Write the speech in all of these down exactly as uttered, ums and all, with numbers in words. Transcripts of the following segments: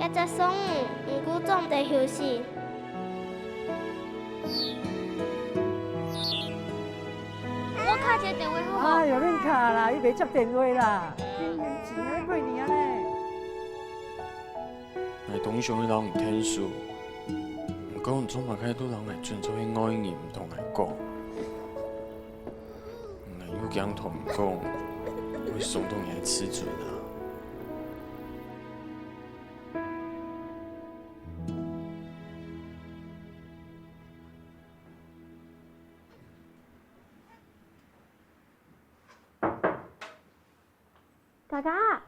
這隻送你，毋過總得休息。我敲一个電話好無？啊，有人敲啦，佢袂接電話啦。今年幾年過年啊呢？𠊎當想愛摎你𢯭手，毋過你做麼个都摎𠊎裝做係外人，毋同𠊎講。𠊎又驚同你講，會傷到你个自尊啊。 嘉嘉，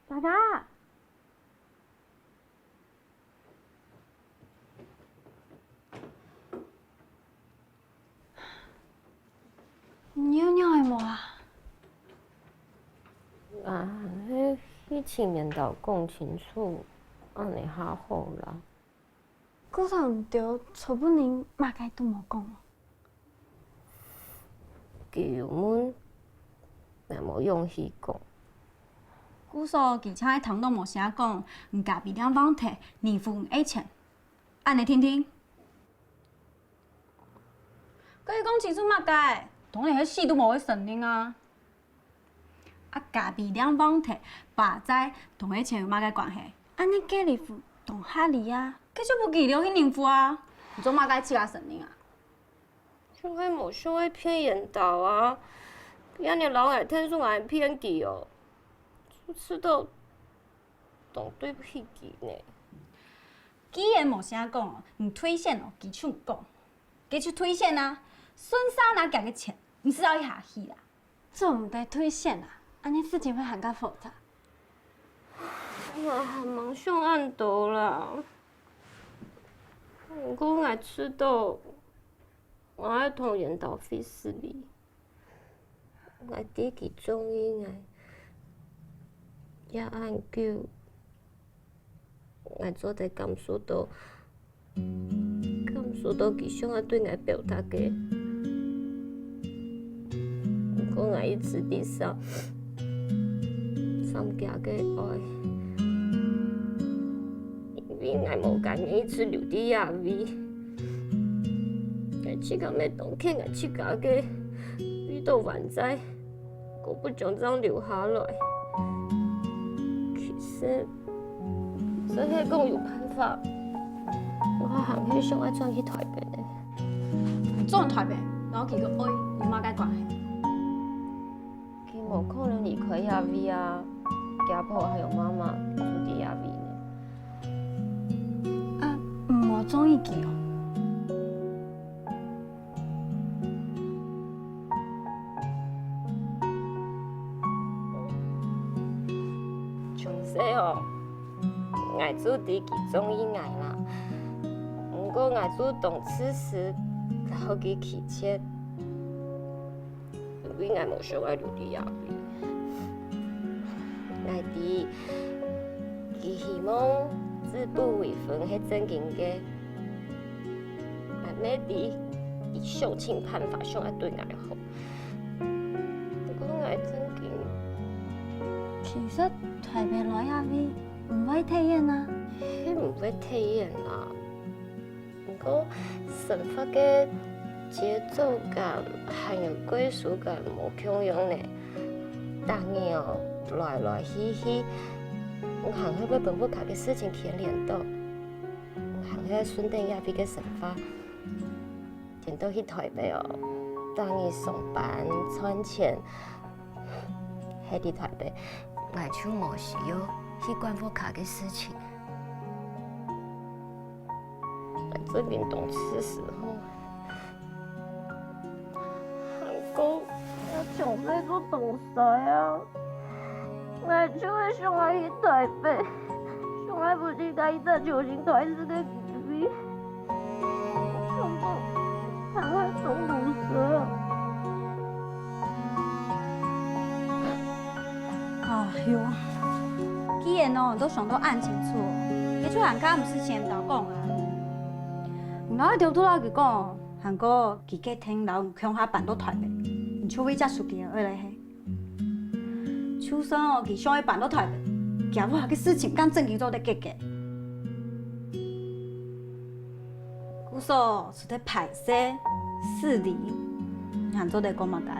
嘉嘉，你有仰仔無啊？啊，係去尋領導講清楚，恁仔較好啦。 故所你兜全部人麼个都無講哦？佢有問，𠊎無勇氣講。故所佢淨係聽著無聲講，你咖啡店忘忒，你付你个錢，恁仔定定？該佢講清楚麼个？當然係死都無會承認啊！ 啊，咖啡店忘忒，罰債同該錢有麼个關係？恁仔該你付當合理啊，該就分佢兜去應付啊！你做麼个自家承認啊？就係無想愛騙領導啊，佢恁仔摎𠊎𢯭手，𠊎騙佢哦，就試著當對毋起佢呢。既然無聲講哦，你退選哦，佢就毋講，該就退選啊！順續拿佢个錢，毋使摎佢客氣啦。 做毋得退選啊，恁仔事情會還較複雜。𠊎還吂想恁多啦。毋過𠊎知著，𠊎愛同領導會失禮。𠊎知佢中意𠊎，也恁久，𠊎做得感受著 感受著佢想愛對𠊎表達个。毋過𠊎一直在閃，閃佢个愛，因為𠊎無甘願一直留在這位。𠊎自家乜當譴𠊎自家个，為著還債， 故不將正留下來。其實，就係講有辦法，𠊎還係想愛轉去臺北呢。轉臺北，摎佢个愛有麼个關係？佢無可能離開這位啊，厥婆還有媽媽就在這位呢。啊，毋好中意佢哦。 從細哦，𠊎就知佢中意𠊎啦。毋過𠊎就當自私，摎佢拒絕，因為𠊎無想愛留在這位。𠊎知，佢希望止步為婚係正經个。 𠊎乜知，佢想盡辦法想愛對𠊎好。毋過𠊎正經，其實臺北來這位毋會忒遠啊。係毋會忒遠啦，毋過生活个節奏感還有歸屬感無共樣呢。逐日哦，來來去去，還係會分屋下个事情牽連著。 還係順等這位个生活，顛倒去臺北哦，逐日上班賺錢，係在臺北，𠊎就無需要去管屋下个事情。𠊎正經當自私吼。 還過，𠊎從細就當衰啊！𠊎就係想愛去臺北，想愛分自家一隻重新開始个機會。想講，還係當無衰啊！哎喲，既然哦，你都想到恁清楚，該就還較毋使先摎講啊！你愛偷偷摎佢講， 還過佢決定摎你共下搬到臺北，你就會接受佢个愛來係。就算哦，佢想愛搬到臺北，厥屋下个事情敢正經做得解決？故所除忒歹勢、勢利，你還做得講麼个？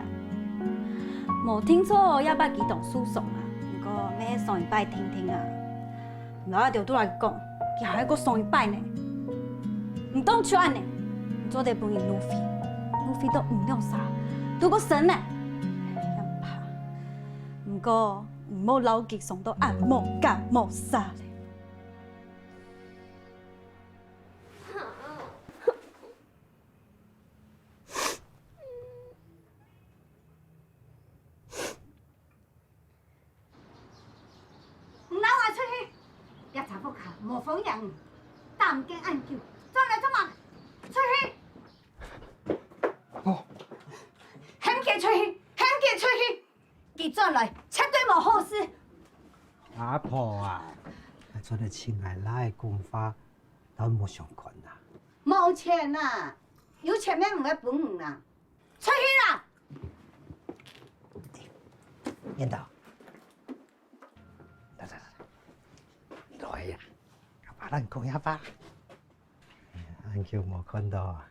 無定著，這擺佢當受傷啊，毋過乜係上一擺定定啊。 摎阿爹都來講，佢還愛過上一擺呢。毋當就恁呢，你做得分人路費，路費都毋兩儕，都過升呢。也毋怕，毋過毋好摎佢傷到恁無結無煞咧。 你摎𠊎出去！這隻屋下無歡迎你，打毋見恁久，轉來做麼个？出去！哦。喊佢出去，喊佢出去！佢轉來絕對無好勢。阿婆啊，𠊎出來尋𠊎倈公話，當無相干啊。無錢啊，有錢乜毋會分你啊。 出去啦！燕豆，來來來，來呀，阿爸摎你講下話。恁久無看著啊，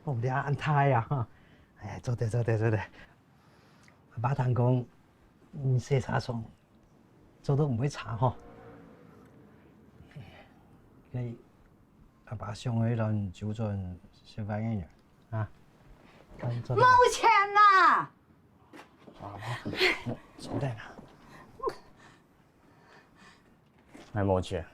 屋下恁大啊哈！哎，坐咧坐咧坐咧。阿爸聽講，你洗車場做到毋會差吼。該阿爸想愛摎你周轉十萬銀啊。 啊，看做得無錢啦！啊，做得啦。𠊎無錢。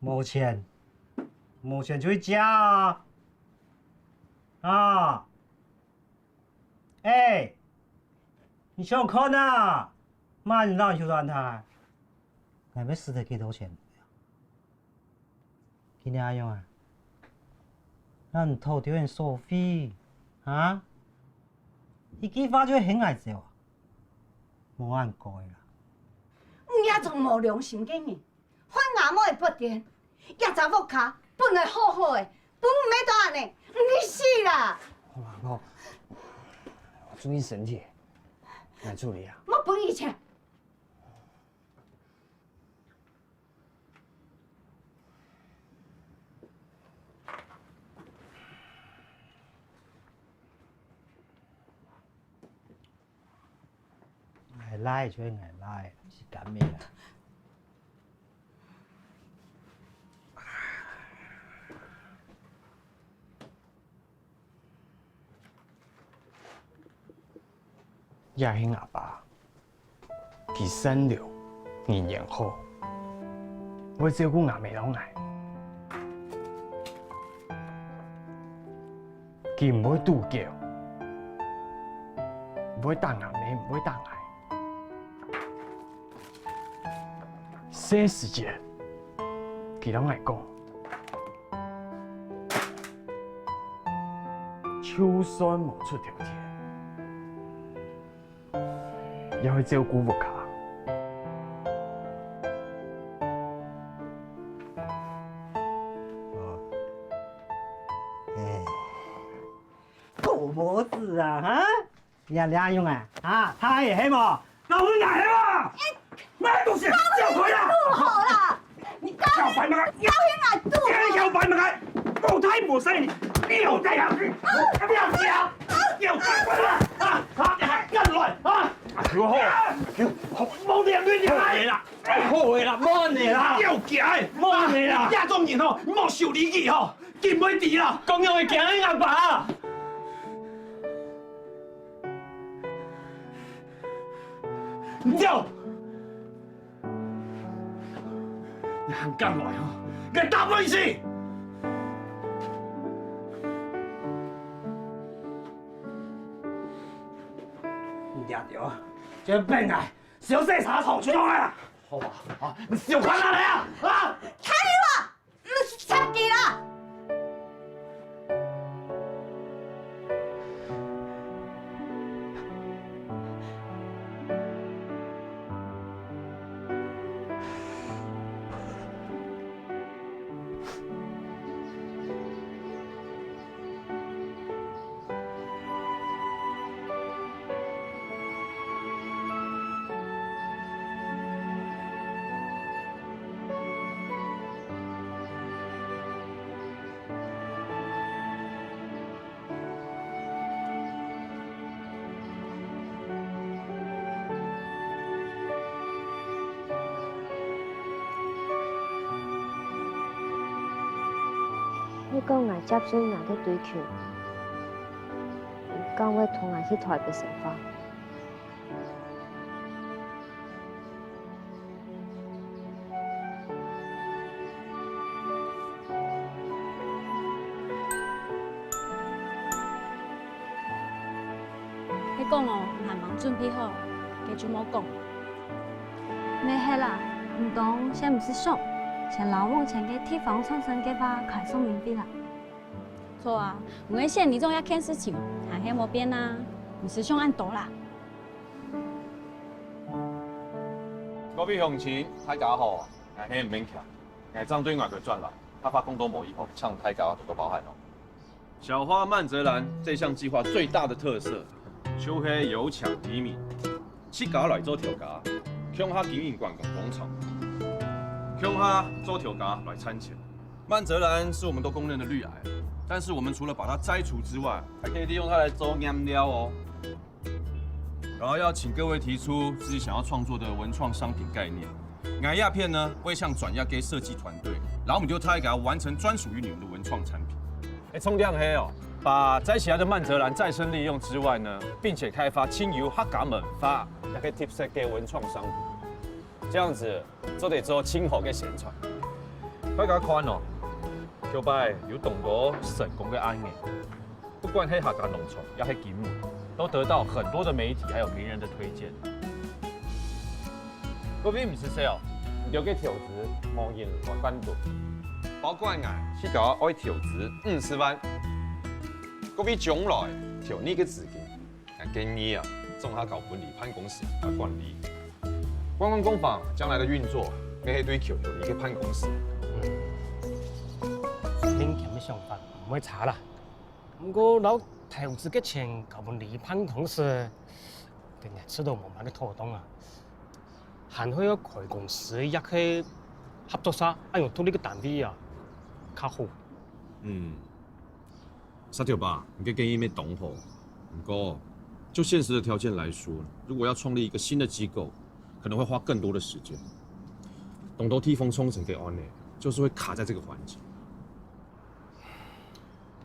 無錢，無錢就去借啊！啊！哎，你想看啊？麼人摎你收算忒？𠊎乜使忒幾多錢？ 今日恁樣啊，恁討兜人所費，哈？一句話就喊𠊎走啊？無恁該啦！你這種無良心个人，害吾妹个發癲，這隻屋下本來好好个，分你搣到恁呢，你去死啦！好啦，好，注意身體，來處理啊！莫分佢錢。 𠊎倈就係𠊎倈，毋係甘美啦。 這係吾爸，佢善良，人緣好，會照顧吾姆摎𠊎。佢毋會賭博，毋會打吾姆，毋會打𠊎。 細時節，佢摎𠊎講，就算無出頭天，也愛照顧屋下。哦，哎，狗婆子啊，哈！ 你這樣啊，啊，大个係無？搞混蛋係無？哪个東西？走開啊！不好啦！你高興，小白貓，高興啊，肚好。你小白貓，無大無細，你有在啊？不要死啊！有在啊！啊，啊，敢亂啊！阿舅好，阿舅，好，無臉面你來啦！好个啦，莫恁呢啦！要緊，莫恁呢啦！這種人吼，莫受理佢吼，緊會知啦！講樣个驚你阿爸啊！ 你走！你還敢來吼？𠊎打死你！你聽著啊，就變𠊎燒洗車場就對了！好啊，啊，你燒看哪來啊？啊！看你啊！ 你殺佢啦！你講𠊎接受若个追求，你敢會同𠊎去台北生活？ 係講哦，還吂準備好，該就莫講。毋係啦，你兜先毋使想，先摎往前个地方創生計畫開說明會啦。著啊，𠊎个縣里長這件事情還係無變啊，毋使想恁多啦。各位鄉親，大家好，𠊎係吳明強，𠊎正對外國轉來，客話講到無幾好，請大家多多包涵哦。 小花曼澤蘭這項計畫最大的特色，就係邀請里民自家來做頭家，共下經營觀光工廠，共下做頭家來賺錢。曼澤蘭是我們都公認的綠癌，但是我們除了把它摘除之外，還可以利用它來做染料哦。 然後要請各位提出自己想要創作的文創商品概念。𠊎這片呢，會像轉嫁給設計團隊，然後我們就大家完成專屬於你們的文創產品。欸，重點係哦，把摘起來的曼澤蘭再生利用之外呢，並且開發盡有客家文化這个特色个文創商品，這樣子做得做盡好个宣傳。大家看哦，頭擺有當多成功个案例。 不管係客家農場，也係金門，都得到很多的媒體還有名人的推薦。各位毋使愁哦，你兜个投資無人會關注。包括𠊎自家愛投資五十萬，各位將來投你个資金，𠊎建議啊，總下交分你辦公室來管理。觀光工坊將來的運作，乜係對求求你个辦公室。明強个想法毋會差啦。 毋過摎投資个錢交分你辦公室，該𠊎試著無麼个妥當啊。還係愛開公司，也係合作社，恁樣獨立个單位啊，較好。嗯，沙頭爸，你个建議乜當好。毋過，就現實的條件來說，如果要創立一個新的機構，可能會花更多的時間。當多地方創生个案例，就是會卡在這個環節。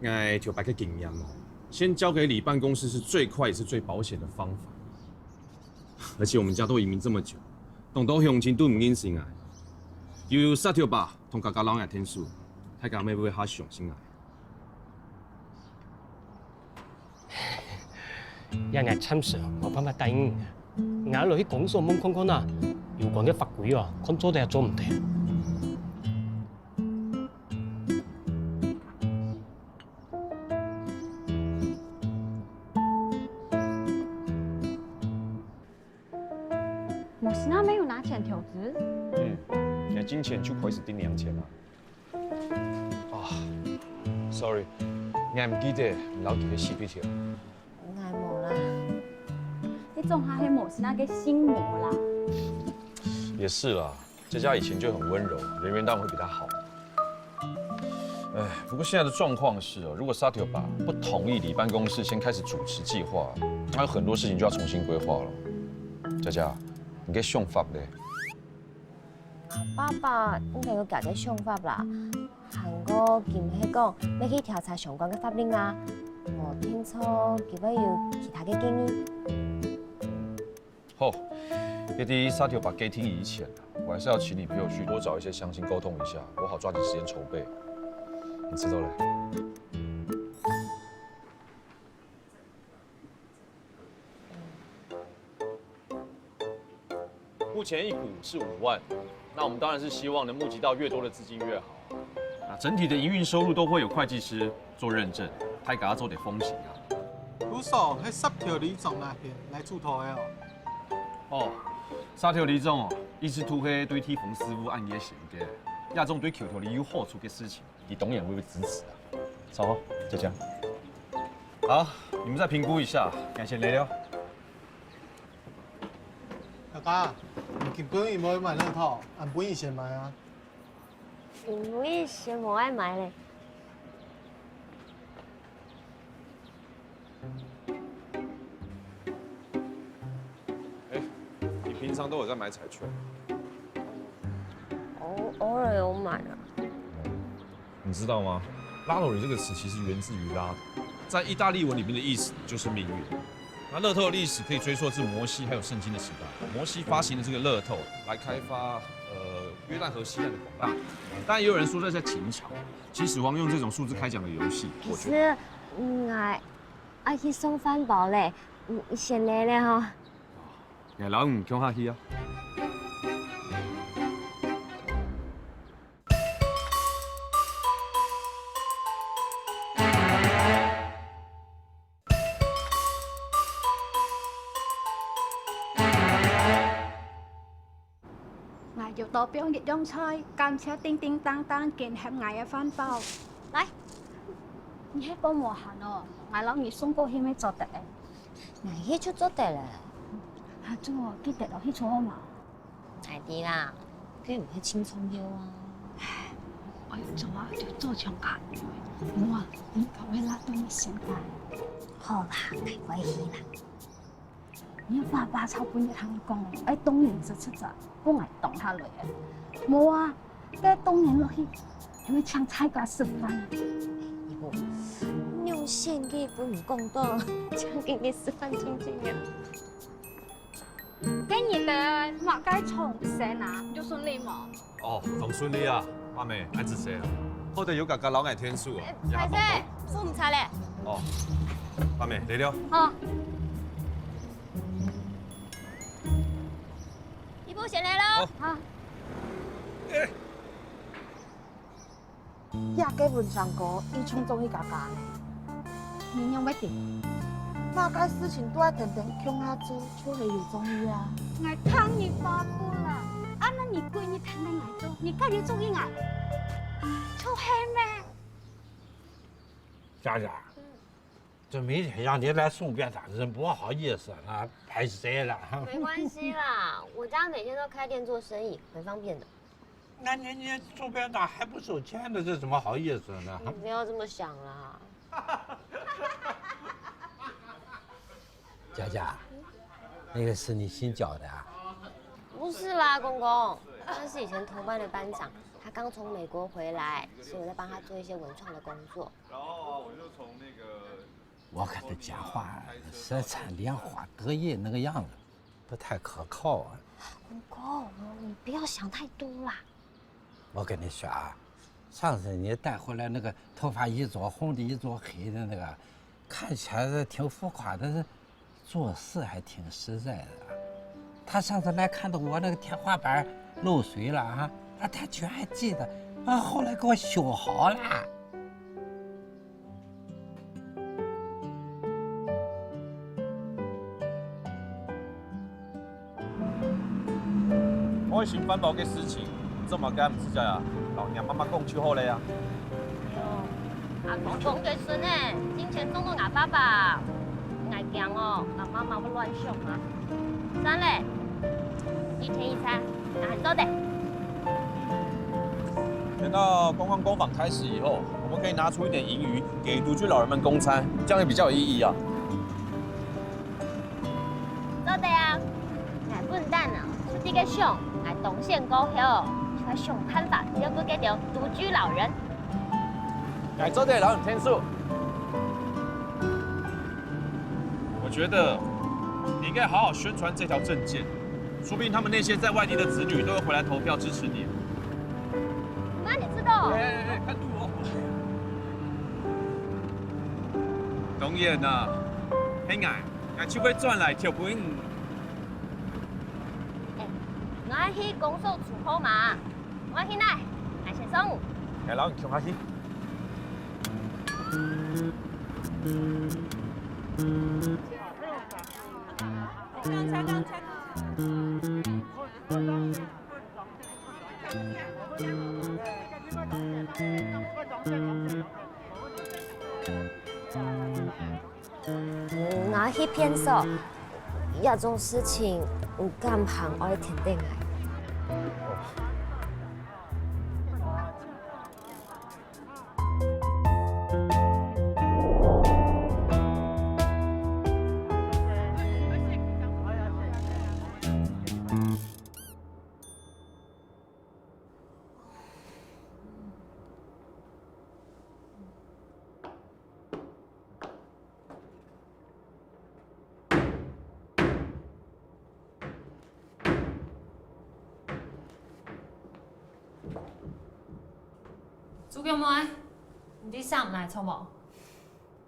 𠊎頭擺个經驗哦，先交給里辦公室是最快也是最保險的方法。而且我們家都移民這麼久，當多鄉親都毋認識𠊎，有沙頭爸同家家摎𠊎𢯭手，大家乜會較相信𠊎。 這𠊎暫時無辦法答應你啊。𠊎落去公所問看看啊，有關个法規哦，看做得做毋得。無，現在乜有拿錢投資？嗯，那金錢就開始定量錢了。 啊，sorry，𠊎毋記得摎佢个死對頭。𠊎無啦。你總下係無現在个性無啦。也是啦，佳佳以前就很溫柔，人緣當然會比她好。哎，不過現在的狀況是哦，如果沙頭爸不同意里辦公室先開始主持計畫，那有很多事情就要重新規劃了。佳佳，你个想法呢？ 爸爸應該有佢个想法啦，還過佢係講愛去調查相關个法令啊，無定著佢會有其他个建議。好，在沙頭爸決定以前，我還是要請你陪我去多找一些鄉親溝通一下，我好抓緊時間籌備。你知道了。 目前一股是五萬，那我們當然是希望能募集到越多的資金越好。那整體的營運收入都會有會計師做認證，大家做得放心啊。多少？該沙頭里長哪片來主導个哦？哦，沙頭里長哦，一直都係對地方事務恁熱心个，這種對橋頭里有好處个事情，佢當然會支持啊。走，就這樣。好，你們再評估一下，感謝雷了。 大家，你今晡日有無買樂透？恁晡日先買啊！今晡日先無愛買咧。哎，你平常都有在買彩券？偶，偶爾有買啊。 你知道嗎？ Lottery 这个词其实源自于拉，在意大利文里面的意思就是命运。那乐透的历史可以追溯至摩西还有圣经的时代。摩西发行了这个乐透来开发呃约旦河西岸的广大土地，当然也有人说这在请巧，其实王用这种数字开奖的游戏，我觉得。可是，嗯，哎，爱去送饭包嘞，你你先来了哈。来，老五，共下去啊。，𠊎有多放一样菜，感謝叮叮当当揀合𠊎个饭包。来，你係幫無閒哦，𠊎摎你送過去乜做得个。𠊎去就做得了。啊，做，記得哦，去坐好無？哎，知啦，佢毋係清唱忒啊。哎，做啊，就做唱歌。無啊，你搞會拉到你心肝。好啦，𠊎會去啦。 你爸爸超本日同你講，愛當認真實在，分𠊎擋下來个。無啊，該當然落去，因為請大家食飯。你無，你用現金分你講到，請佢食飯清清呀。該日个麼个重生啊，有順利無？ 哦，當順利啊，媽咪，恁仔細啊，好得有家家摎𠊎添手啊。歹勢，手毋差咧。哦，媽咪，來了。好。一步先來咯。好。這个文昌哥，佢衝中意家家呢。你仰會知？麼个事情都愛天天共下做，就係有中意啊。 𠊎聽你發布啦，恁樣你歸日天天來做，你家有中意𠊎？就係咩？佳佳，這每天讓你來送便當，真不好意思啊，敗勢了。没关系啦，我家每天都开店做生意，很方便的。那你你送便當還不收錢，那這怎麼好意思呢？你不要这么想啦。佳佳，那個是你新交的啊？不是啦，公公，那是以前同班的班长，他刚从美国回来，所以我在帮他做一些文创的工作。然后啊，我就从那个我看他讲話舌碜、拈花得意那個樣子，不太可靠啊。公公，你不要想太多啦。我跟你說啊，上次你帶回來那個頭髮一撮紅的一撮黑的那個，看起來是挺浮誇，但是做事還挺實在的啊。他上次來看到我那個天花板漏水了啊，啊，他居然還記得，啊，後來給我修好了。 開心翻包个事情，做麼个毋直接啊，摎若媽媽講就好了呀。阿公公个孫呢，金錢送到𠊎爸爸，𠊎驚哦，𠊎媽媽會亂想啊。算了，一天一餐，𠊎還做得。等到觀光工坊開始以後，我們可以拿出一點盈餘給獨居老人們供餐，這樣也比較有意義啊。 做得啊！𠊎本旦啊，出去个想，𠊎當選過後，就愛想辦法照顧該兜獨居老人。𠊎做得摎你添手。我覺得你應該好好宣傳這條政見，說不定他們那些在外地的子女都會回來投票支持你。那你知道？哎哎哎，看路哦！當然啦，係𠊎，𠊎就會轉來貼分你。哎，𠊎去公所出貨嘛，𠊎去哪？𠊎先上。來，摎你共下去。嗯，𠊎去便所，這種事情，你敢還愛跈等𠊎？朱國妹，你知啥毋來坐無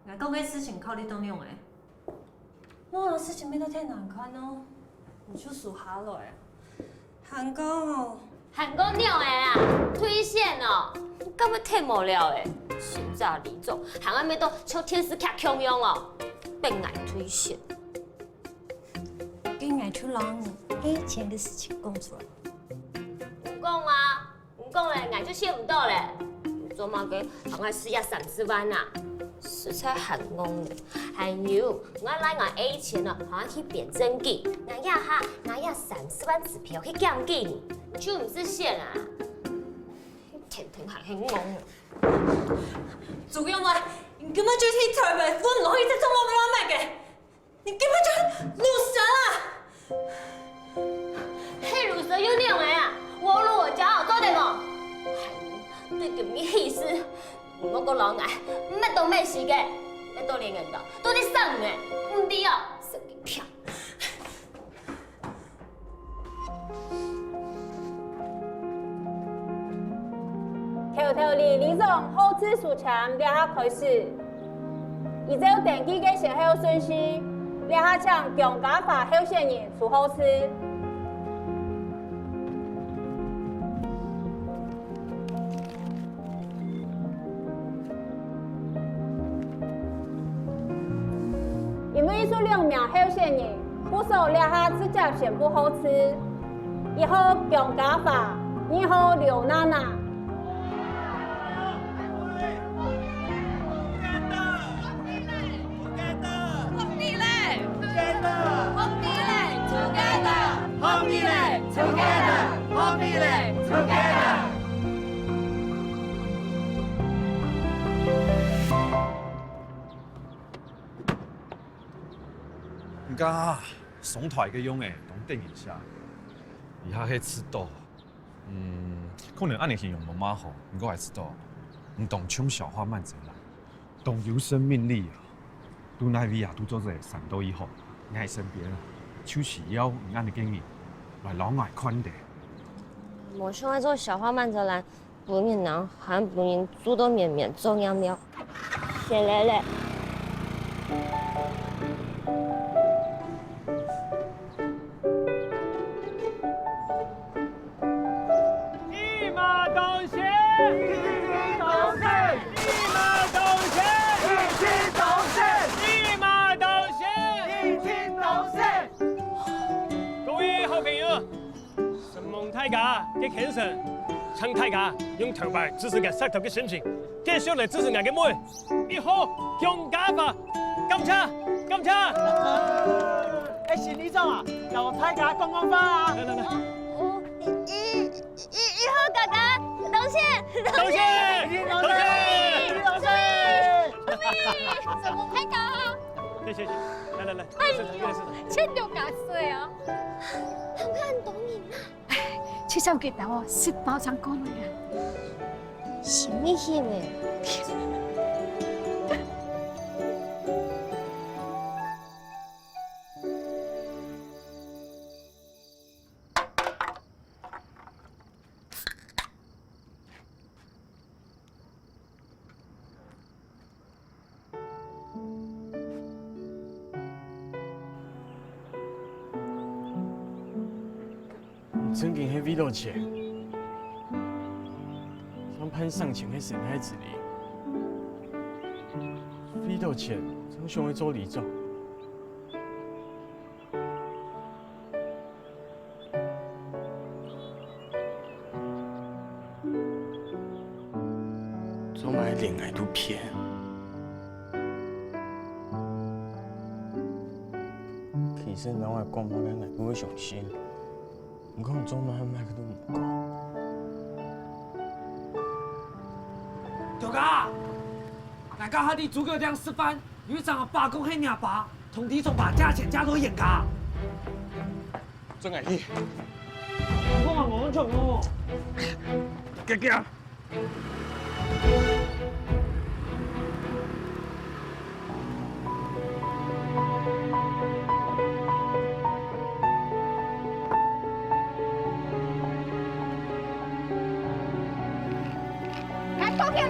？𠊎講个事情到底仰仔？哪有事情變到忒難看哦？你就輸下來。還講哦，還講仰仔啊？退選哦？你敢會忒無聊欸？先做里長，還愛變到像電視劇共樣哦？逼𠊎退選。該𠊎就摎你A錢个事情講出來。你講啊！ 你講咧，𠊎就信毋著咧。你做麼个還愛使這三十萬啊？實在還戇咧。還有，𠊎愛拿𠊎A錢啊，還愛去編證據。𠊎這下拿這三十萬支票去檢舉你，你就毋使選啊！天天還係戇咧。朱國妹，你根本就係台北婦女會在中國亂賣个！ 你根本就係loser啊！係loser又仰仔啊？我有我驕傲，做得無？還有，對今日起始，毋好過摎𠊎搣東搣西个，搣到連眼都，到底啥人个？毋知哦，神經病！ 投票里里長號誌書籤這下開始，依照登記个先後順序，這下請姜家華候選人出號誌。 因為有兩名候選人，故所這下直接宣布號誌：一號姜家華，二號劉娜娜。 你看啊，上台个樣仔，當得人惜。這下係遲到。嗯，可能恁仔形容無麼好，毋過𠊎知道，你當像小花曼陀蘭，當有生命力啊！在哪位啊，都做得閃到一號。𠊎身邊啊，就需要你恁仔个人來摎𠊎看得。無想愛做小花曼陀蘭， 分人鬧，還分人蛀到綿綿，做尿尿。謝謝咧。一馬當先，一馬當先，一馬當先，一馬當先，一馬當先。各位好朋友， 承蒙大家个牽成，請大家用頭擺支持个石頭个心情，繼續來支持𠊎个妹，一號姜家華，感謝，感謝！哎，新里長啊，摎大家講講話啊！來來來，哦，一、一、一號哥哥，多謝，多謝，多謝，多謝，承蒙大家！謝謝，謝謝，來來來，哎呦，越南人啊！ 七十幾條哦，食飽正過來啊！神秘性誒！正經係為著錢，像辦省錢个生意之類，為著錢正想愛做里長。 做麼个連𠊎都騙？其實你摎𠊎講麼个，𠊎都會相信。毋過你做麼个麼个都毋講？𠊎講啊，𠊎頭下在豬腳店食飯，有一張阿爸講係若爸，同里長爸借錢借到冤家。 做𠊎去。你講啊，𠊎安全哦。行行。𠊎講起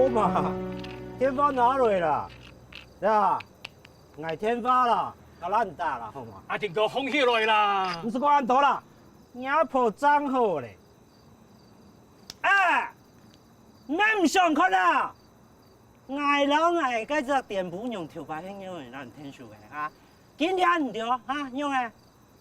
好嘛，電話拿來啦，呀，𠊎電話啦，甲咱打啦，好嘛？阿定哥，放起來啦！毋使講恁多啦，若婆正好咧。啊，你毋想看啊？𠊎摎𠊎該隻癲牯娘頭擺係仰仔來𢯭手个啊？今日毋著啊，仰仔？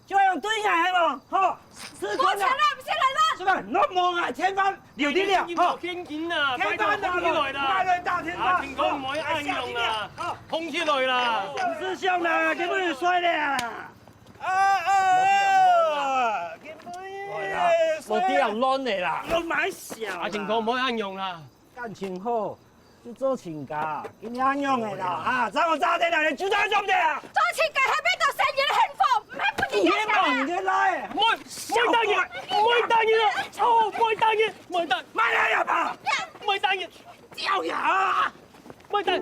就愛用對𠊎係無？吼，試看啊！我錢啊，毋係來啦！試看，你無愛千萬留定了，吼！你無現金啊，拜託，放起來啦！買來打電話，阿定哥，毋好恁樣啦，吼，放起來啦！毋使想啦，根本就衰了啦！啊啊！根本就衰了！無地方亂的啦！我買小啦！阿定哥，毋好恁樣啦！ 感情好，就做親家，今日恁樣个啦，啊，正好早點來，就早點啊！做親家係為著生人幸福，毋係分人家笑啊！你莫，莫打人，莫打人啊！哦，莫打人，莫打，莫打人吧！莫打人，掉牙！莫打，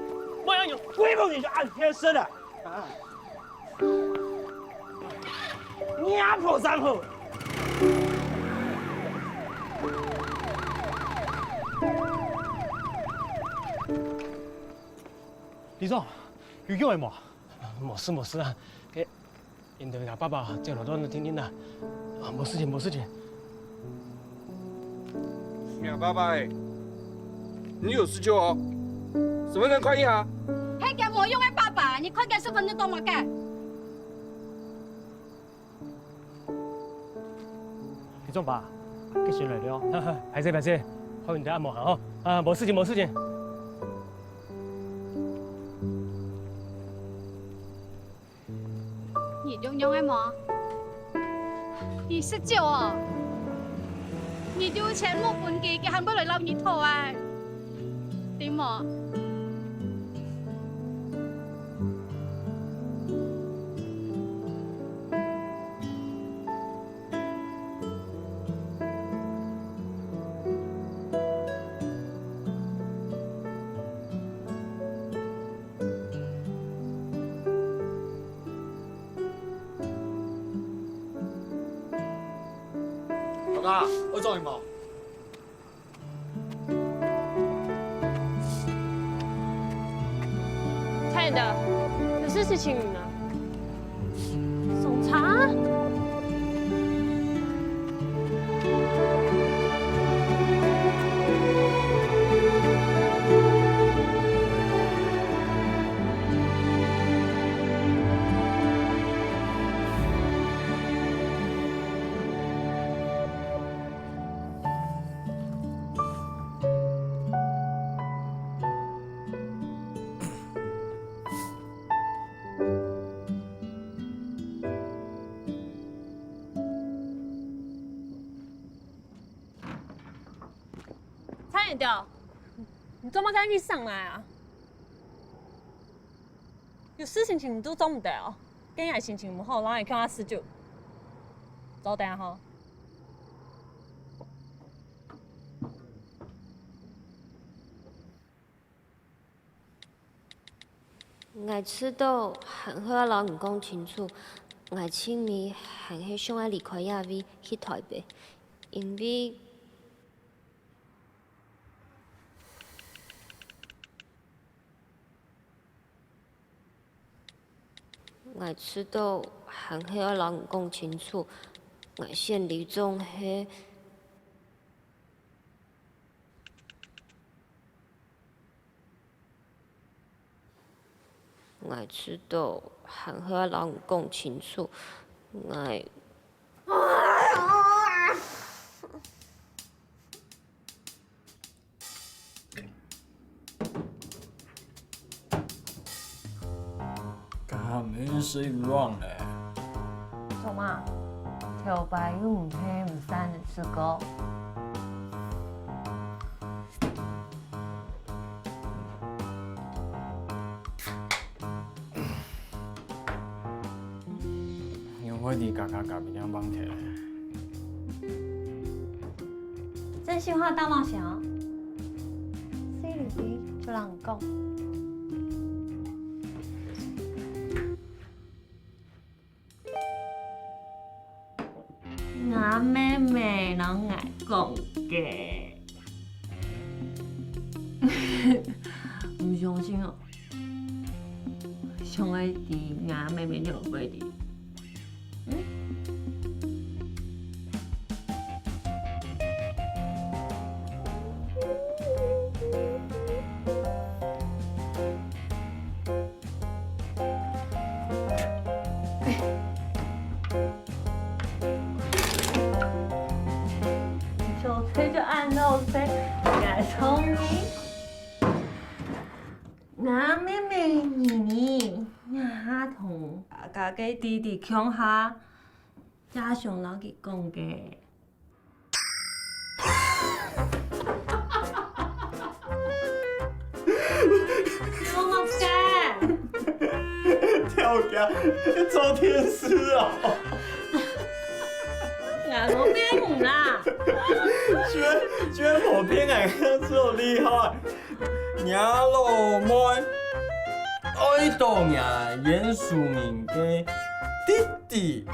莫打人，鬼不你就按天生了啊！ 若婆正好。里長，有用个無？無事無事啊，該𠊎兜个爸爸接落到你聽聽啊，啊，無事情無事情。 你爸爸欸，你有事救哦，身份證看一下。係个無用个爸爸，你看个身份證做麼个？里長伯，佢先來了，歹勢歹勢，看你兜阿無閒吼，啊，無事情無事情。 你仰仰个無？你食酒哦？你有錢無分佢，佢還會來摎你討啊？對無？ 老弟，愛做麼个？蔡遠德，有事情嗎？送茶。 蔡遠德，你做麼个恁樣上來啊？有事情請你都做毋得哦，今日心情毋好，然後你叫我食酒。早點吼。 𠊎知道還係愛摎你講清楚，𠊎盡尾還係想愛離開這位去臺北，因為，𠊎知道還係愛摎你講清楚，𠊎選里長係 𠊎知道，還係愛摎你講清楚，𠊎Come is wrong咧。做麼？頭擺又毋係毋散个事个。仰會你家家甲人家問題咧？真心話大冒險哦。 細弟弟就摎你講。吾妹妹摎𠊎講个。毋相信哦？想愛知𠊎妹妹了解你。嗯？就推就按到谁，𠊎送你。𠊎妹妹你呢，𠊎同家个弟弟共下，正想摎佢講个。 笑麼个？跳江，做電視哦。𠊎無騙你啦。居然，居然無騙，𠊎看著厲害。若老妹，愛到若原住民个弟弟。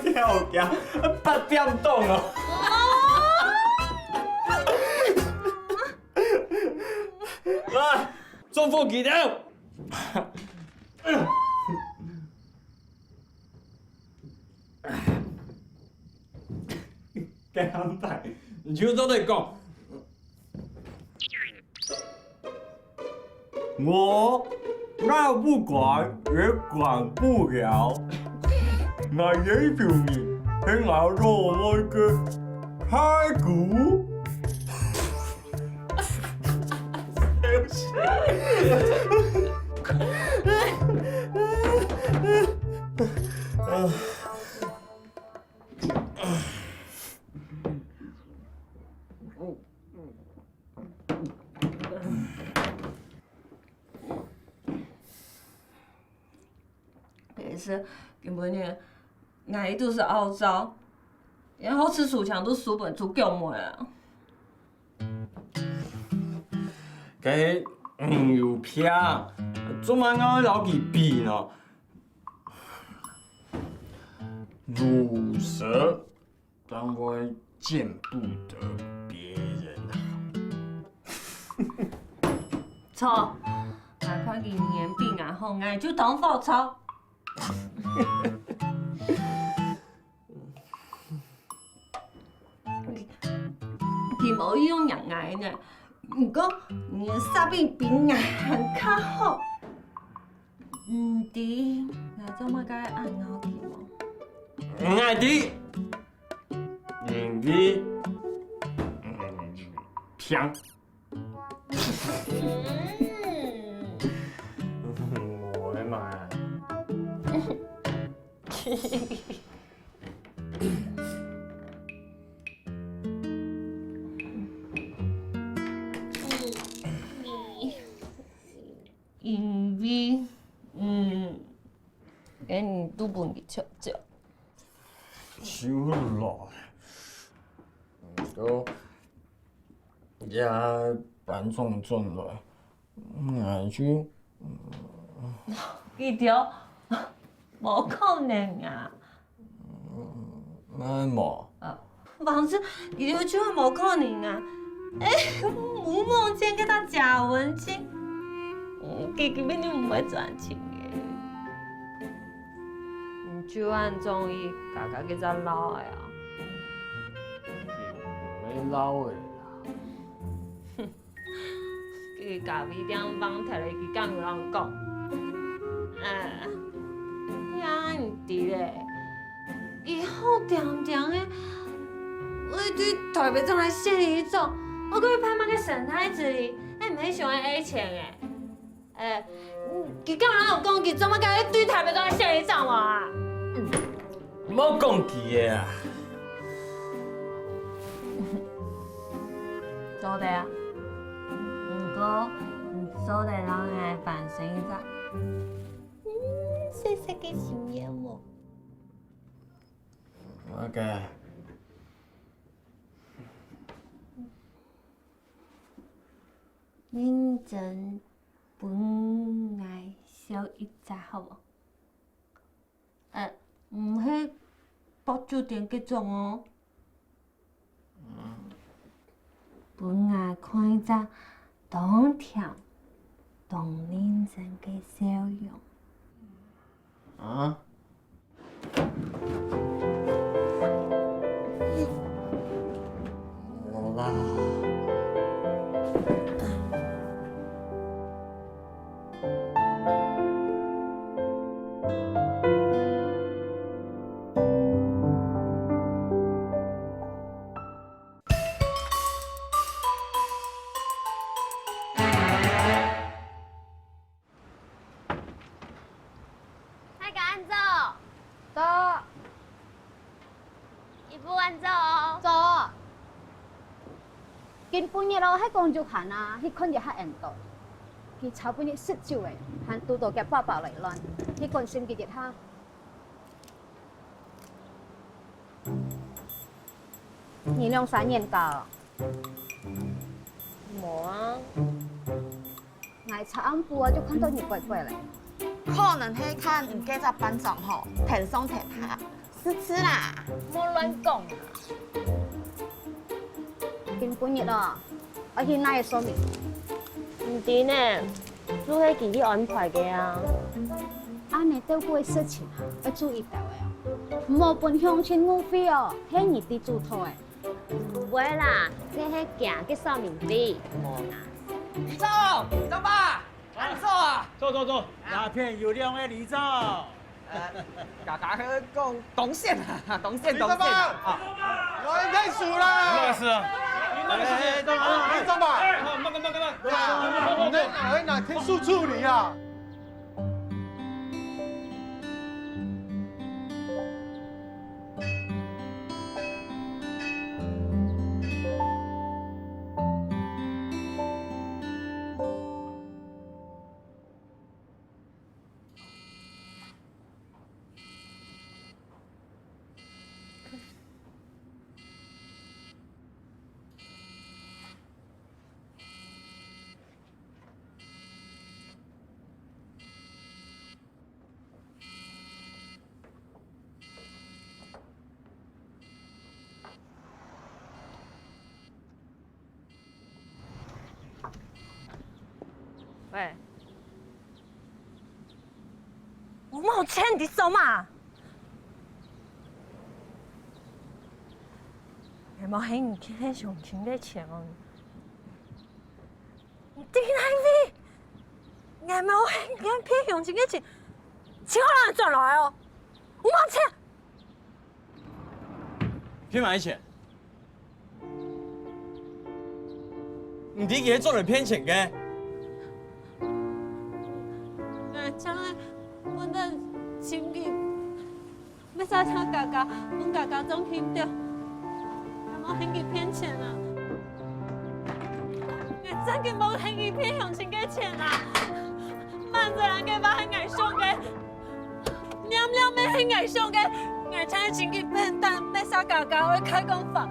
跳江，八點鐘哦。來，祝福佢兜。該安排，你就做得講。 我鬧不管，也管不了。𠊎也有你，係𠊎老妹个排骨。其實根本就，𠊎一肚屎懊躁，然後食薯條都輸分豬腳妹啊。該，嗯，有病，做麼个愛摎佢比呢？魯蛇 當會見不得別人好。著，𠊎看佢人緣比𠊎好，𠊎就當火著。佢無用贏𠊎呢，毋過你个沙餅比𠊎還較好。毋知𠊎做麼个恁好奇無？𠊎知。 因為，嗯，香。我的媽呀！因為，嗯， 該你都分佢笑笑。就來，都也搬重轉來，𠊎就，佢條，無可能啊！哪無？啊， 反正佢就就無可能啊！哎，無望見該隻假文青，嗯，佢根本就毋會專情个。你就恁中意家家該隻老个啊？毋係老个啦。哼， 佢咖啡店放忒咧，佢敢有人講？哎，也毋知咧，佢好恬恬个，會對台北莊來縣裡莊，還過愛辦麼个生態之旅，還毋係想愛愛錢个。哎，佢敢有人有講佢做麼个愛對台北莊來縣裡莊無啊？ 莫講佢个啊！做得啊，毋過你做得摎𠊎辦成一隻，嗯，細細个心願無？那個，認真分𠊎笑一隻好無？ 呃，毋係八九點該種哦。分𠊎 看一隻當甜、當認真个笑容。啊？啦。 大家恁早。早。姨父恁早哦。早。今晡日哦，係講有閒啊，去看一下緣投。佢昨晡日食酒誒，還堵著厥爸爸來亂，去關心佢一下。 你兩儕冤家哦？無啊。𠊎昨暗晡啊就看著你怪怪咧。可能係看你該隻扮相吼，天上天下，是毋係啦？莫亂講啊！今晡日哦，愛去哪位算命？毋知呢，就係佢去安排个啊。恁呢照顧个事情啊，愛注意到个哦，莫分鄉親誤會哦，係你知做頭个。 毋會啦，這係假个說明會，無啦。里長，里長伯，恁早啊！早早早，哪片有靚个里長？呃，家家好講，當選啊，當選，當選啊！我認輸啦！不好意思啊，你那個事情，哎，等下，里長伯，哎，好，慢慢慢慢慢。你哪會拿天數處理啊？ 喂，吳茂健，你做麼？你無還你騙鄉親个錢哦！你在哪位？你無還你騙鄉親个錢，錢哪轉來哦？吳茂健！ 騙麼个錢？你知佢係做來騙錢个？𠊎正係分人尋佢，乜使聽家家，問家家中興著，𠊎無還佢騙錢啊！𠊎正經無還佢騙鄉親个錢啊！滿仔人个話係𠊎想个， 念念乜係𠊎想个，𠊎正係尋佢騙等，乜使家家會開講法。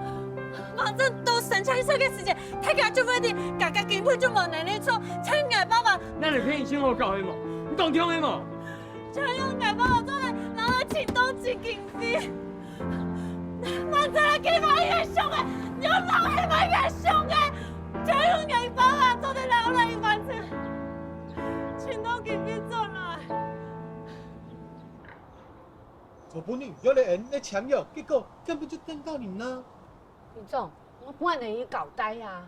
反正到生產線个時節，大家就會知，家家根本就無能力做，請𠊎爸爸。那你騙一千五搞黑嗎？你懂聽黑嗎？就用𠊎爸爸做得拿來請到基金會。反正佢話係𠊎想个，你又老係話係𠊎想个，就用𠊎爸爸做得拿來完成，請到基金會做來。 昨晡日約了𠊎等簽約，結果根本就顛倒人啊！里長，𠊎分你搞大啊！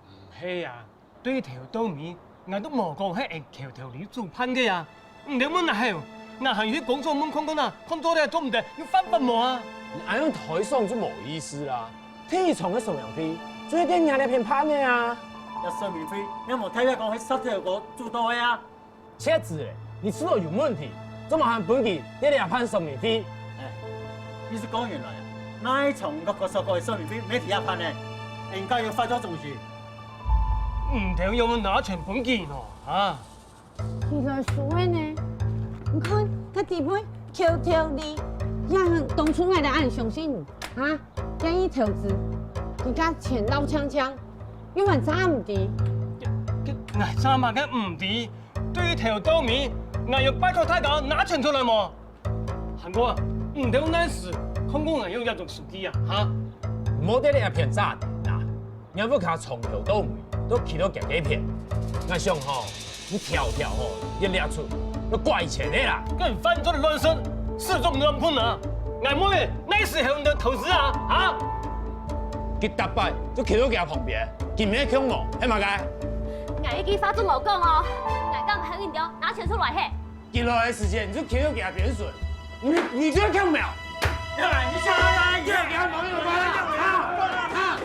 毋係啊，對頭到尾，𠊎都無講係𠊎等橋頭里主辦个啊！你等問哪曉？𠊎還有去工作問看看啊，看做得做毋得，有犯法無啊？你恁樣推搡就無意思啦！第一場个說明會，就係在若這片辦个啊！這說明會，也無代表講係石頭哥主導个啊！ 切子欸，你知道有問題，做麼還分佢在這辦說明會？哎，你係講原來啊，哪一場五角十塊个說明會，乜在這辦呢？應該有發作中心。你等有無拿錢分佢喏，啊？佢來收个呢？你看，佢底背橋頭里，也當初𠊎等恁相信你，啊？願意投資，佢个錢留淨淨，又還詐毋知。這，這，𠊎詐麼个毋知？ 對頭到尾，𠊎有拜託大家拿錢出來無？還過啊，你等哪時看過𠊎用這種手機啊，哈？莫在這片詐啦！ ，𠊎屋下從頭到尾都企到佢該片。𠊎想吼，你條條吼，一列出，都怪錢个啦。該犯罪个亂神，始終亂睏啊！𠊎妹，哪時候你投資啊？啊？佢逐擺都企到佢旁邊，佢毋係共無，係麼个？𠊎一句話都無講哦，𠊎講喊你兜拿錢出來嘿。 佢來个時間，你就企到佢个邊脣，你，你就共無？你想要來，你想要來，啊，啊，啊，啊。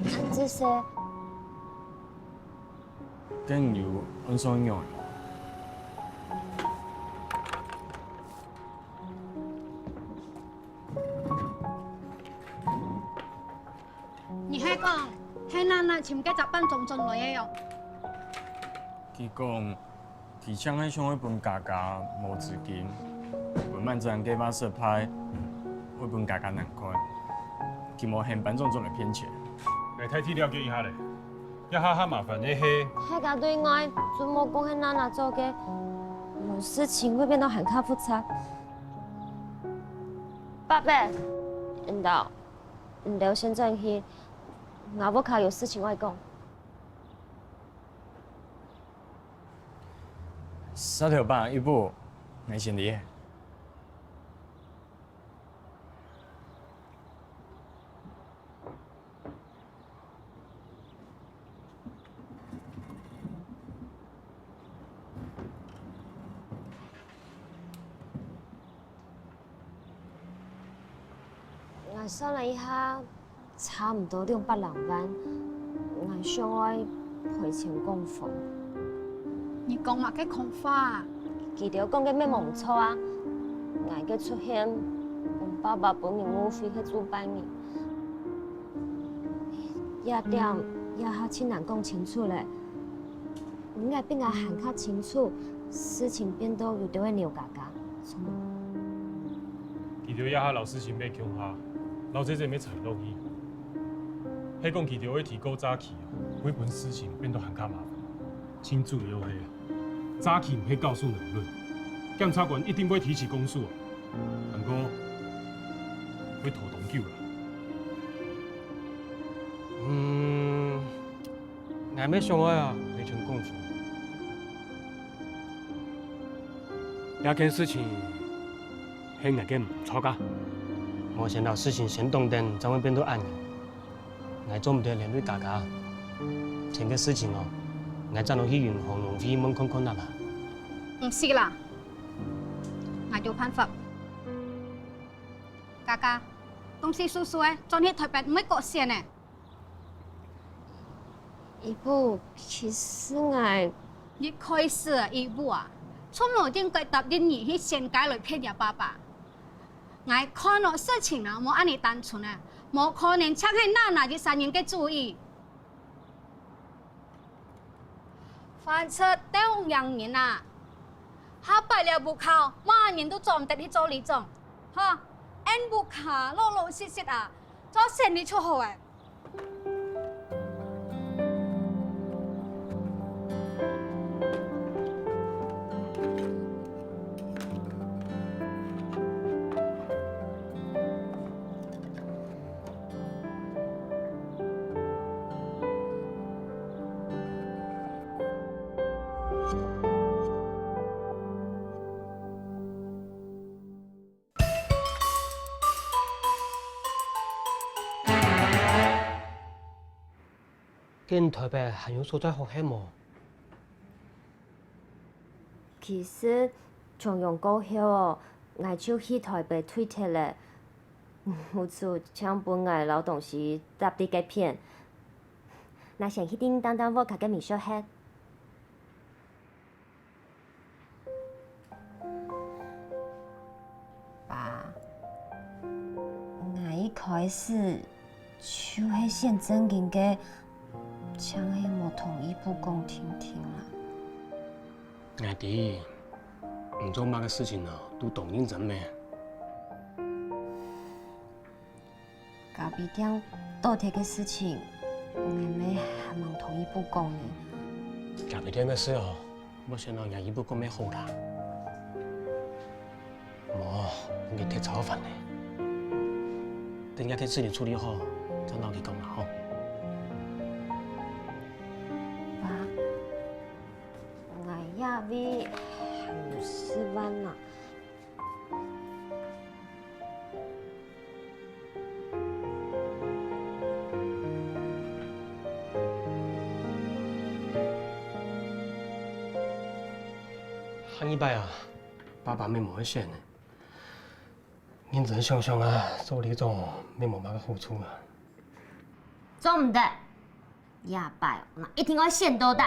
恁仔細。該你有按算用？你係講，係娜娜尋該隻半鐘轉來个喲？佢講， 佢淨係想愛分嘉嘉無資金，分滿仔个話失敗，會分嘉嘉難看。佢無喊半鐘轉來騙錢。𠊎大體了解一下咧，這下較麻煩个係，大家對外就莫講係娜娜做个，無事情會變到還較複雜。伯伯，你兜，你兜先轉去，𠊎屋下有事情愛講。 沙頭伯，一步，𠊎先離。 𠊎算了一下，差毋多兩百零萬，𠊎想愛賠錢供房。你講麼个空話啊？佢兜講个乜無毋著啊！𠊎个出現，分爸爸分人誤會係做拜年。這點這下盡難講清楚咧。 你愛比𠊎還較清楚，事情變到有兜仔扭嘎嘎，著無？佢兜這下摎事情搣共下，摎姐姐搣纏落去。係講佢兜愛提告詐欺，會分事情變到還較麻煩。盡主要係，詐欺毋係告訴能論，檢察官一定會提起公訴啊。毋過，會拖當久啦。嗯， 𠊎乜想愛啊，賠錢供房。這件事情係𠊎个毋著啊！無先摎事情先擋等，正會變到恁樣。𠊎做毋得連累嘉嘉。錢个事情哦，𠊎正愛去銀行農會問看看啊啦。毋使啦，𠊎有辦法。嘉嘉，東西收收仔，轉去臺北毋會過時呢。 姨母，其實𠊎……一開始啊，姨母啊，就無應該答應你去仙界來騙若爸爸。𠊎看哦，事情啊，無恁呢單純啊，無可能淨係娜娜一儕人个主意。凡事都有兩面啊，下擺這屋下，麼人都做毋得去做里長，哈，恩屋下老老實實啊，做生理就好欸。 該你臺北還有所在好歇無？其實，重陽過後哦，𠊎就去臺北退忒咧。屋主淨分𠊎摎東西搭在該片。𠊎先去訂單單屋下个民宿歇。 爸，𠊎一開始就係先正經个，淨係無同意不講聽聽啦。𠊎知，你做麼个事情哦，都當認真咩？咖啡店倒忒个事情，𠊎乜還吂同姨婆講呢。咖啡店个事哦，莫先摎若姨婆講乜好啦。無，你忒操煩了。等若个事情處理好，正摎佢講啦吼。爸，𠊎這位還有四萬啊。 下二擺啊，爸爸乜無愛選呢。認真想想啊，做里長乜無麼个好處啊。做毋得，這擺𠊎一定愛選到底，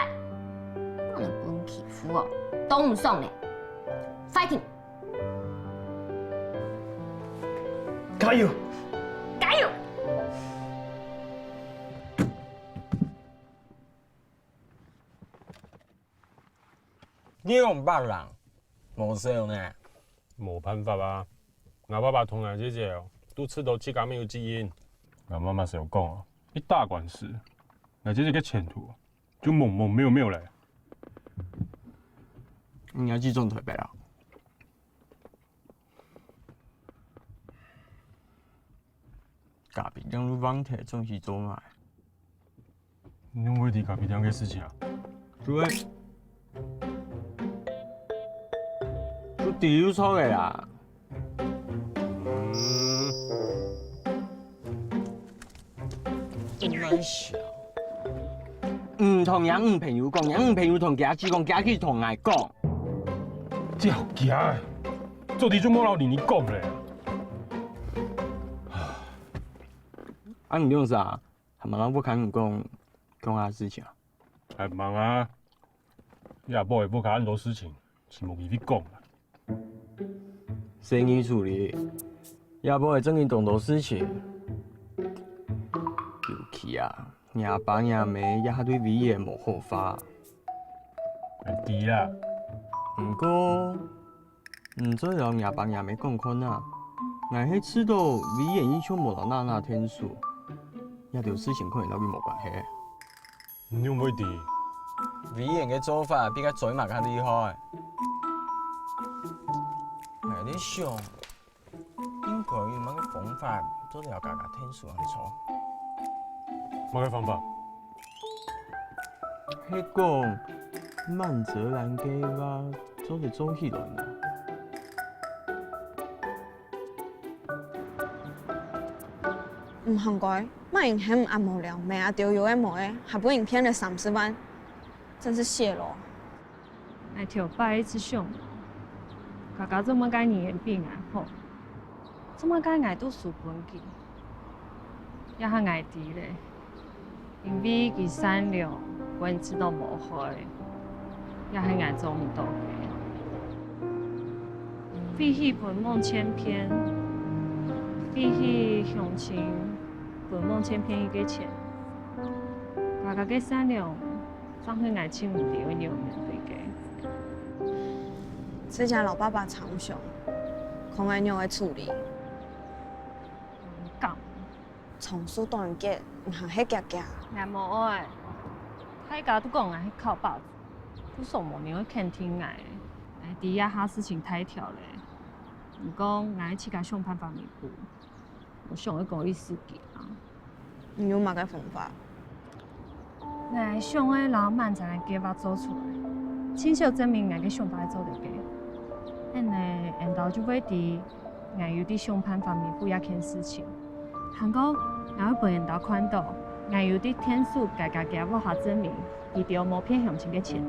毋能分欺負哦，擋毋爽呢。Fighting！加油！加油！ 你用白人，無笑呢？無辦法啊，𠊎爸爸同𠊎姐姐哦，都試著自家無有責任。𠊎媽媽係有講哦，一打官司，𠊎姐姐个前途就茫茫渺渺咧。你愛寄轉台北啊？咖啡店都關忒，轉去做麼个？ 你仰會知咖啡店个事情啊？就係，就知有錯个啦。嗯，真難想。你同若女朋友講，若女朋友同佢阿姊講，佢阿姊同𠊎講。這好驚欸！做底就莫摎你你講咧。啊，你用啥？ 還吂摎屋下人講共下事情啊？還吂啊，你阿婆个屋下恁多事情，係無機會講啊。細義處理，你阿婆个正經當多事情。尤其啊，若爸若姆這下對維遠無好法。𠊎知啊。毋過， 你做得摎若爸若姆講看啊，𠊎係試著維遠一向無摎娜娜𢯭手，這兜事情可能摎佢無關係。你仰會知？維遠个做法比佢嘴罵較厲害。𠊎在想，應該有麼个方法做得摎家家𢯭手恁樣做？麼个方法？係講，曼澤蘭計畫 做得做起來呢。毋行該，麼人喊恁無聊，買阿兜有个無个，還分人騙了三十萬，真是洩囉。𠊎頭擺一直想，家家做麼个人緣比𠊎好？ 做麼个𠊎都輸分佢？這下𠊎知咧，因為佢善良，分人試著無害，這係𠊎做毋到个。費氣分網千騙，費氣相親分網千騙一個錢，家家个善良 正係𠊎盡毋知愛仰面對个。自家摎爸爸參詳，看愛仰仔處理。講，長手短腳，毋還係遽遽。𠊎無愛，大家都講𠊎係靠爸，故所無人會肯定𠊎。𠊎知這下事情大條咧，毋過𠊎自家想辦法彌補。 𠊎想愛過一世紀啊。你有麼个方法？𠊎想愛摎曼澤蘭个計畫做出來，親手證明𠊎个想法係做得个。恁呢，𠊎兜就會知𠊎有在想辦法彌補這件事情。還過，𠊎會分𠊎兜看著，𠊎有在𢯭手家家个屋下證明， 佢兜無騙鄉親个錢。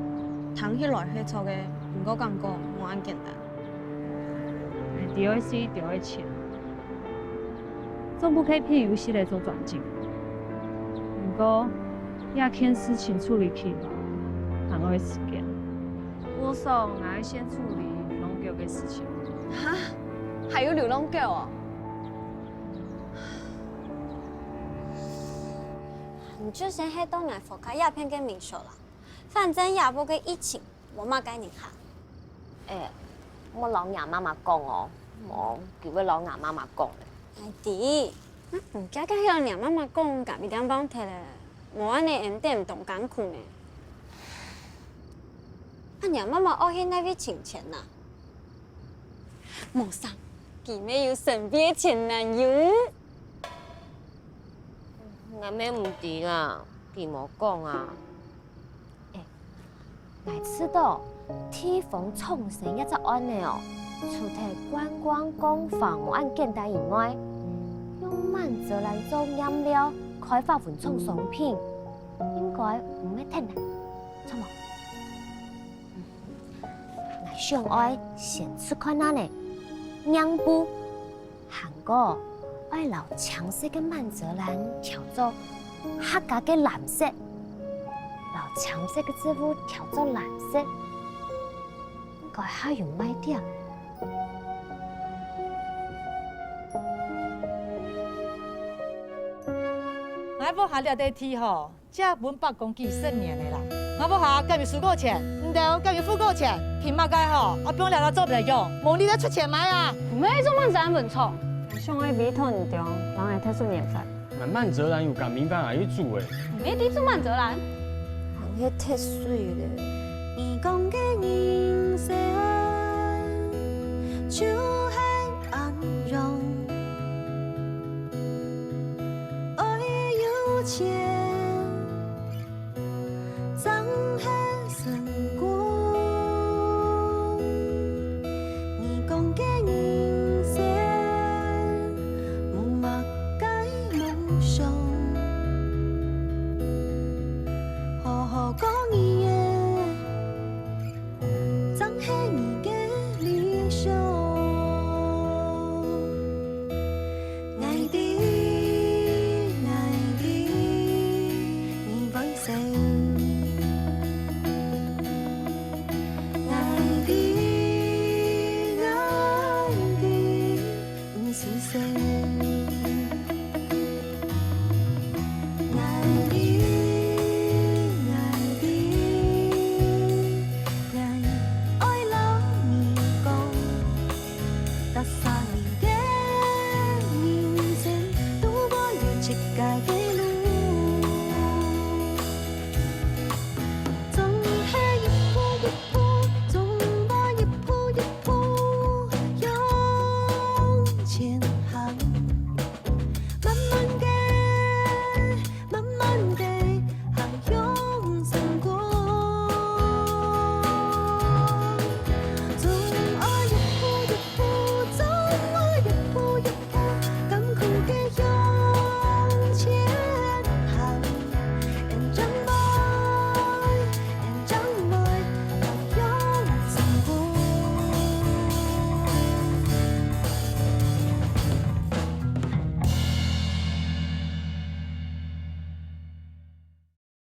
聽起來係著个，毋過感覺無恁簡單。𠊎兜愛使兜个錢，總毋可以騙有勢力做轉正。毋過，這件事情處理起來，還愛時間。故所𠊎愛先處理龍狗个事情。哈？還有流浪狗哦？你就先歇到𠊎屋下這片个民宿啦。 反正這駁个疫情，無麼个人客。欸，莫摎若媽媽講哦，無，佢會摎吾媽媽講咧。𠊎知，毋遽遽向若媽媽講，咖啡店放忒咧，無恁呢𫣆店當艱苦呢。啊，若媽媽愛去哪位尋錢啊？無啥，佢乜有身邊个前男友。𠊎乜毋知啦，佢無講啊。 𠊎知道地方創生這隻案呢哦，除忒觀光工坊恁簡單以外，用曼澤蘭做原料開發文創商品，應該毋會忒難，著無？𠊎想愛先試看啊呢，染布。 還過，愛摎青色个曼澤蘭調做客家个藍色，摎青色个植物調做藍色，應該較有賣點。𠊎屋下這塊地吼， 借分伯公幾十年了啦。𠊎屋下敢有收過錢？毋著，敢有付過錢？憑麼个吼，愛放這下做毋得用？無你來出錢買啊！毋係做麼个恁文創？𠊎想愛委託你兜，幫𠊎特殊研發。𠊎曼澤蘭有甲明白𠊎个主誒。毋係你做曼澤蘭？還係忒水了。你講个人生就係恁樣。 愛有錢，正係成功。你講个人生，無麼个夢想，好好過日仔。 正係你个理想。𠊎知，𠊎知，你會死。𠊎知，𠊎知，毋使死。